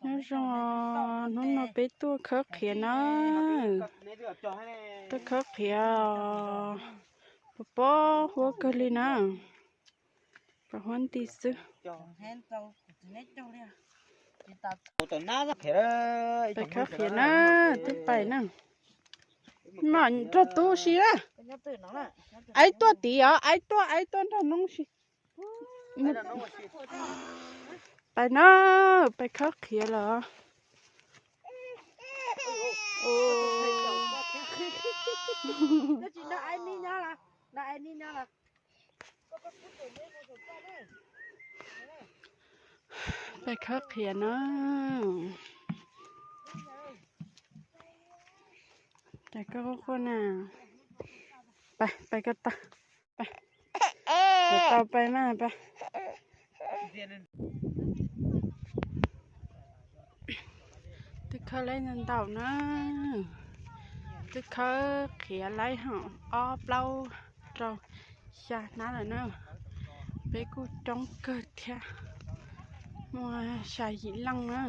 Nyob zoo, hnub no peb tuaj khawb qhiav na. Tuaj khawb qhiav, pos pob huab kawg li na. Pos huab nti xwb. Pais khawb qhiav na, twb pais na. Mam nrog tub si na. Aib tuaj tid os, aib tuaj, aib tuaj nrog noob si. Pais na, pais khawb qhiav lawm. Pais khawb qhiav na. Pais khawb qhiav na. Pais, pais ko taw. Pais, tau pais mas pais. Twb khawb laib ntau ntau na. Twb khawb qhiav laib hov ob plaub rau xya hnab lawm na. Peb kuj coob kawg thiab, muaj xya yim leej na.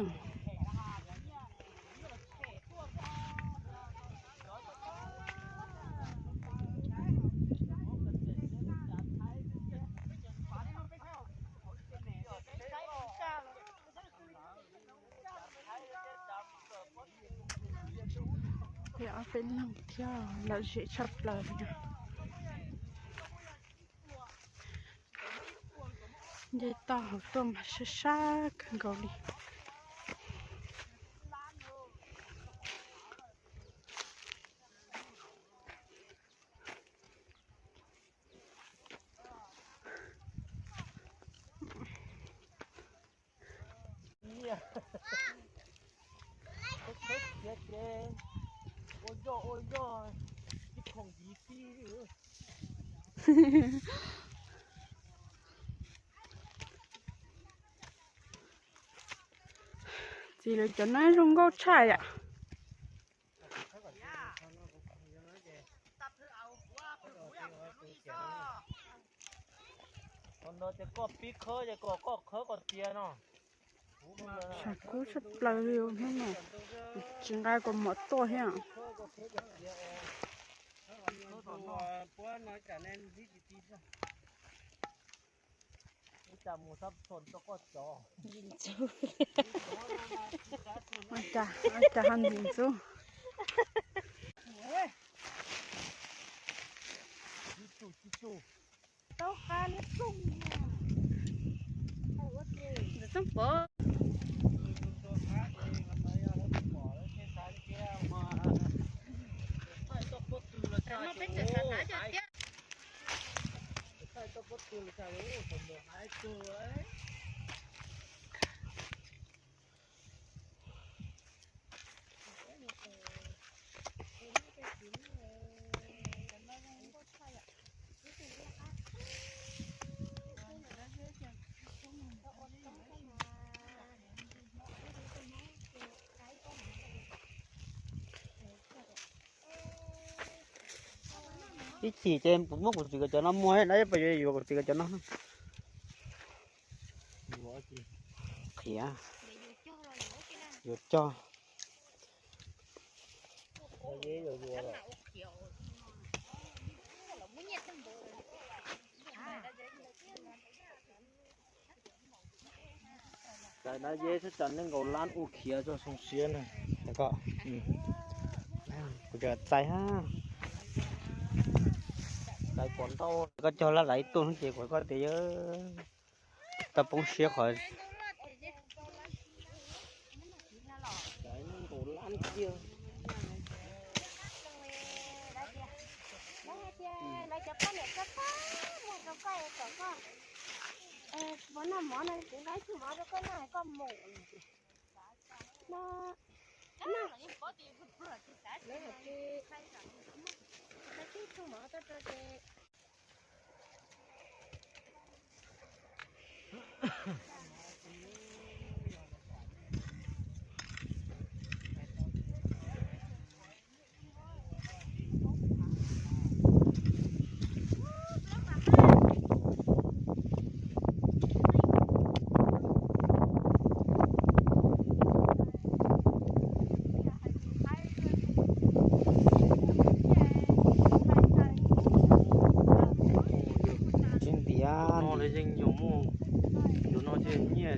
Peb ob peb leeg thiab, lom zem tshaj plaws li na. Nce toj hauv tuaj mas sab sab kawg nkaus li. Txiv lawv cov no zoo nkauj tshaj yam. Tshav kub tshaj plaws li hnub no, tsis nqa kaus mom tuaj thiab. Ua cas, ua cas ho ntxim ntxub. Ib chim ces kuv muab kuv txiv kawm cov no muag na, peb yuav yuav kuv txiv kawm cov no. Qhiav, yuav cog. Txawm na yeb xwb tsam nees nkaum lab ua khiav txog xyoo siab na. Kuv txais, txais pom ntau, koj cog lab laiv tuaj hnub ces kuv koj tias yog tau poob siab qhov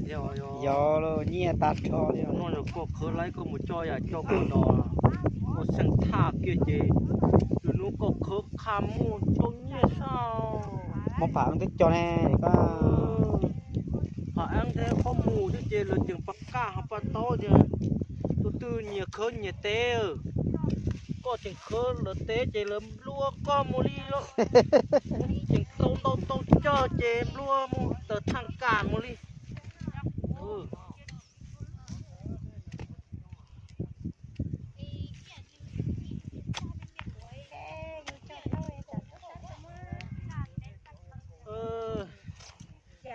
Yog los nyiaj tag nrho li. Hnub no yog koj khawv laib koj mus coj yam coj koj dos, koj xeeb thaj kiag ces lwm hnub koj khawv qha muaj tau nyiaj sab. Muab pham eeb twb cog ne, pham eeb thiab qhob mus thiab ces lawv tseem pab kaj ho pab taub tias tus twg nyias khawv nyias teb. Koj tseem khawv lawv teb ces lawv nplua koj mus li lawm. Tseem tau ntau tau cog ces nplua mus tawm thaj kam mus li.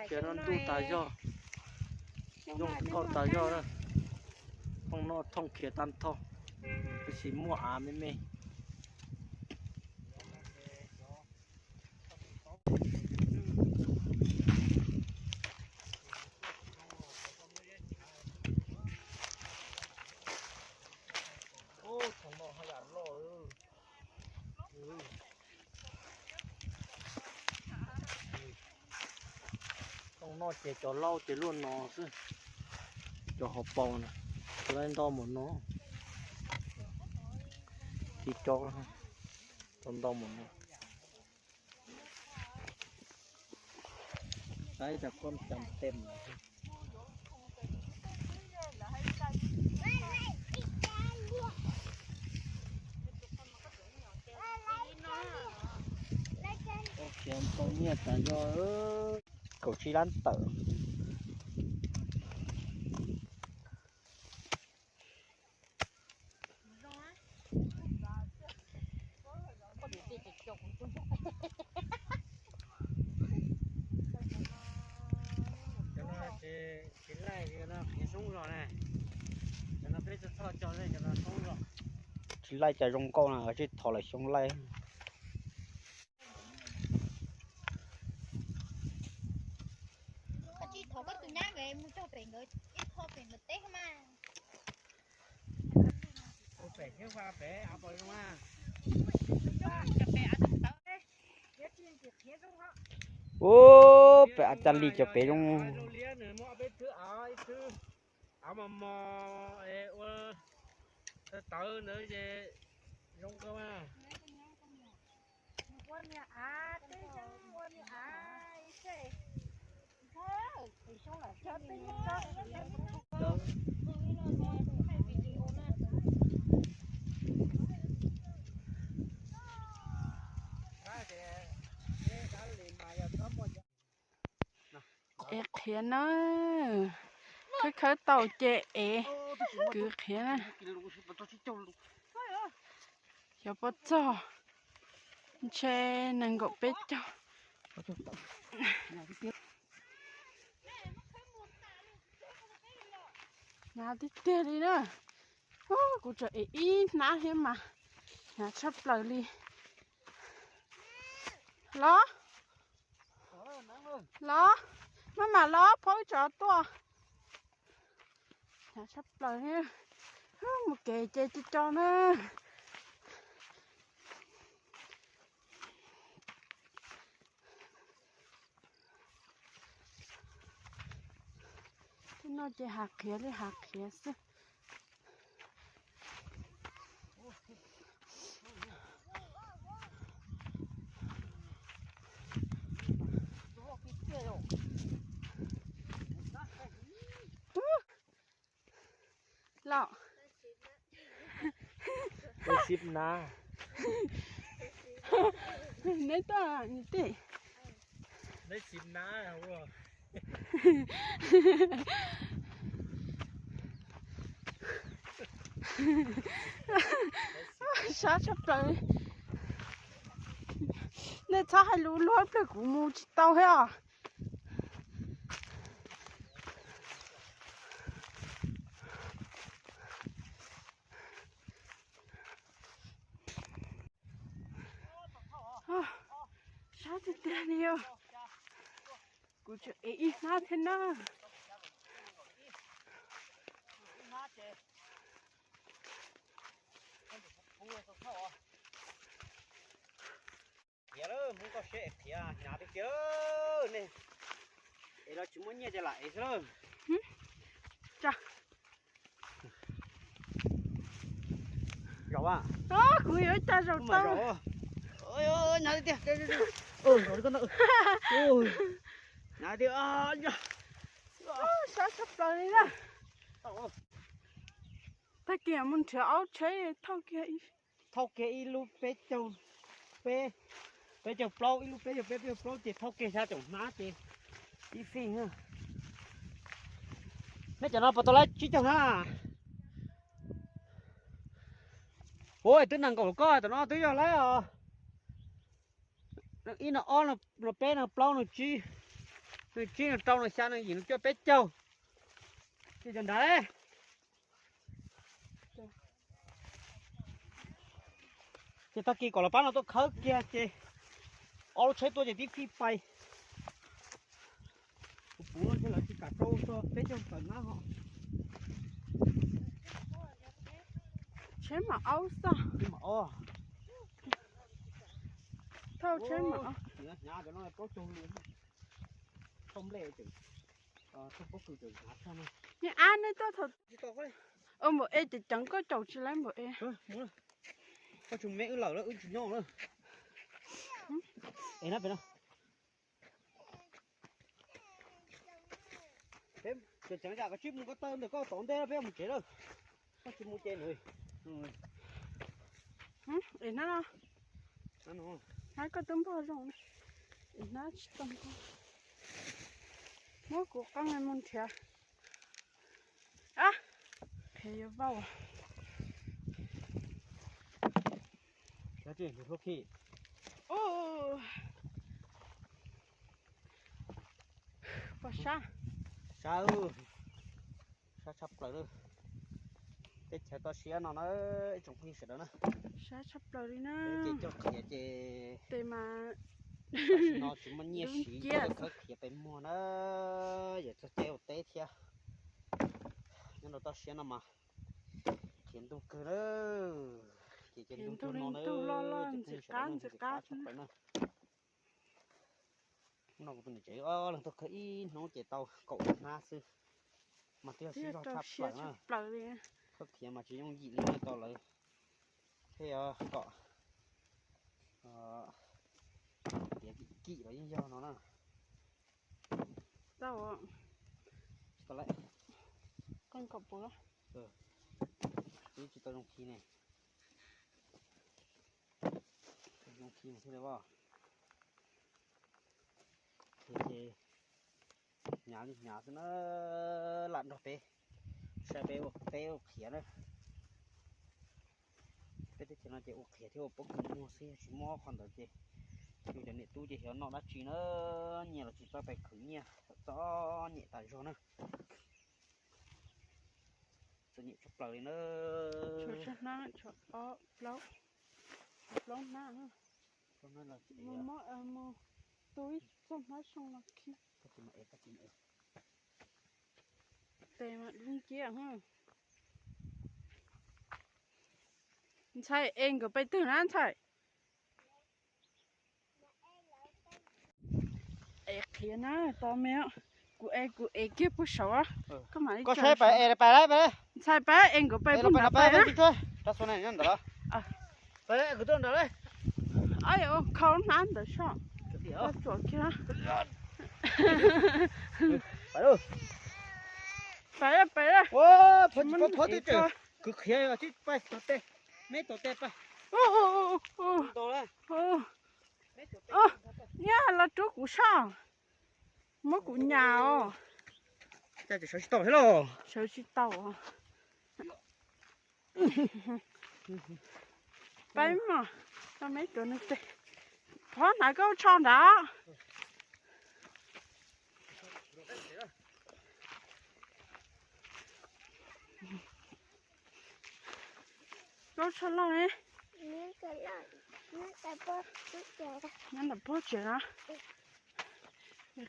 Tias no ntuj tas zog, zoo nkauj tas zog na. Thooj no thooj khiav tag nrho, tab sis muaj av me me. Thooj no ces cov laus ces luaj no xwb, cov hauv paus na, cov laus nto mus no, tib co, cov nto mus no. Saib tas koj cam tem. Khiav tau nyiaj tas zog kaum tsib lab tawm. Tsis laij cas zoo nkauj na, tsis thov lawm xyoo laij. Koj tsis thov koj tus nyab nkawd mus cog pem nkawd ib qho pem nkawd teb mas. Ub, pem av Cas Lis cog pem zoo. Av mos mos ua tawv ntawd ces zoo kawg mas. Es qhiav na, khawb khawb tau ces es kwv qhiav na. Xyov puas txog, ntshe nees nkaum peb caug. Hnyav tiag tiag li na. Kuv tseem ev ib hnab thiab mas hnyav tshaj plaws li. Los, los, maj mam los, phob wb tso tuaj. Hnyav tshaj plaws thiab. Mus kev ces co co na. Tej no ces hav qhiav li hav qhiav xwb. Los, xib na, neb tuaj neb tim, neb xib na. Sab tshaj plaws. Nej txhob hais lus luag ib pliag kuv mus tsis tau thiab os. Sab tiag tiag li os. Kuv tseem ev ib hnab thiab na. Qhiav lawm, Hmoob toj siab es qhiav hnyav tiag tiag ne. Es los tsis muaj nyiaj ces lam ev xwb lawm. Kuv yuav ib co zaum tau. Hnyav tiag tiag. Hnyav tiag. Sab tshaj plaws li na. Tag kis mus nrhiav aub tsheb thauj kiag ib, thauj kiag ib lub peb caug peb, peb caug plaub, ib lub peb caug peb, peb caug plaub ces thauj kiag xya caum hnab ces ib fij. Neb cov no puas tau laib tsib caug hnab? Ua twb nees nkaum koj, tom no twb yog laib os. Ib no ob no peb no plaub no tsib, no tsib no rau no xya no yim no cuaj peb caug. Ces cov nrad ces tag kis kom lawv pab no tuaj khawb kiag ces ob lub tsheb tuaj ces tib fij pais. Kuv puv no ces lawv tsis kam rau txog peb caug tawm hnab ho. Tsheb mam aub xwb. Tsheb mam ob. Thauj tsheb mam ob. Hnyav cov no plaub caug li. Thauj nplej ces, thauj pob kws ces hnyav tshaj no. Niag ab, neb tuaj thaum, npaum es ces ceev koj caum tsis laib npaum es. Koj tsis me wb lawm, wb tsis nyob na. Es na pem no. Peb tseem ceev yam koj tsis mus, koj taw ntawm koj tom ntej no peb mus tsev lawm. Koj tsis mus ces nws. Es hnab no, hnab koj twb npog zoo, es hnab tsis tau npog. Muab kuv qee mus nrhiav. Qhia yuav vau. Pom sab, sab, sab tshaj plaws li. Teb chaws toj siab no na, ib tsoom phooj ywg sawv daws na. Sab tshaj plaws li na. Ces coj qhiav ces tes mas tam sim no tsis muaj nyiaj siv, khawb qhiav pes muag na, yog txog caij ua teb thiab. Nyob rau toj siab no mas qhiav ntug kawg na. Ces ces ntug no na, ntug loj loj, ntxim qab ntxim qab tshaj plaws na. Hnub no kuv tus niam tsev ob leeg tuaj khawb ib hnub ces tau kaum hnab xwb, mas twb yog siv zog tshaj plaws na. Khawb qhiav mas tsis yooj yim li tau lawv thiab, yog kom tiav kim kim los yeej yog no na. Tsis tau lawm, qee kaum puv. Twb tsis tau zoo khi ne. Zoo khi thiaj li os. Ces hnyav li hnyav xwb na, lam nrog peb saib peb ua teb ua qhiav na. Peb teb chaws no ces ua qhiav thiab ua pob kws muag xwb, yog tsis muaj qhov ntawd ces yus cov niam tub ces xyov noj dab tsi na, nyiaj los tsis txawj pais khwv nyiaj, txom nyem tas zog na. Txom nyem tshaj plaws li na. Tshuav tsib hnab, tshuav ob plaub, plaub hnab. Mus, mus tu ib txoj hnab zoo los khi. Tes mas dub nciab. Ntxhais, es nkawd pais twg na ntxhais? Es qhiav na, tau me, kuv es kuv es kiag puag saud. Koj saib pais es pais lawm, pais lawm. Ntxhais pais es nkawd pais puag nrad pais na. Ab, khau hnab ntawd soj. Tsuam kiag. Pais, pais. Khwv qhiav tib pais tog tej, me tog tej pais. Niag los rub kuv soj, muab kuv nyas os. Sawv tsis tau. Peb mog, tau me tuav nws tes. Phob hnav koj tsho nrad. Koj tsho loj ne. Nyob ntawm pog tsev na.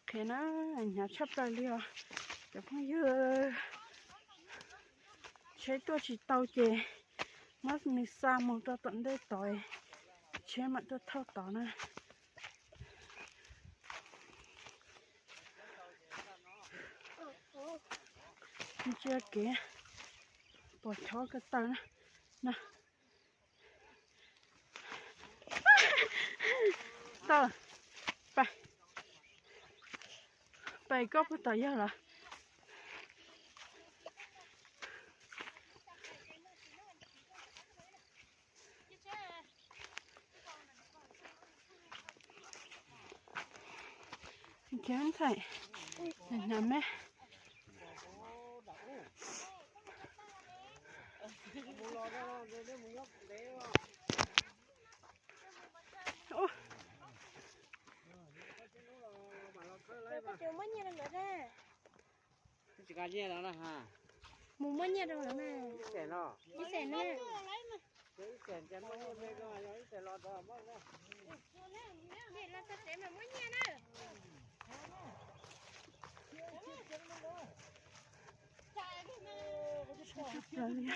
Qhiav na, hnyav tshaj plaws li os cov phooj ywg. Tsheb tuaj tsis tau ces muab nws xa mus rau tom ntej tod, tsheb mam tuaj thauj tod na. Ntsia kev pom chob ko taw na. Pais, pais koj puag tom yawg los. Ntxhais, hnyav me. Mus muab nyiaj rau lawv na. Ib xees na. Ib xees na. Los txog tsev mas muab nyiaj na.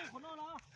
Qhov no los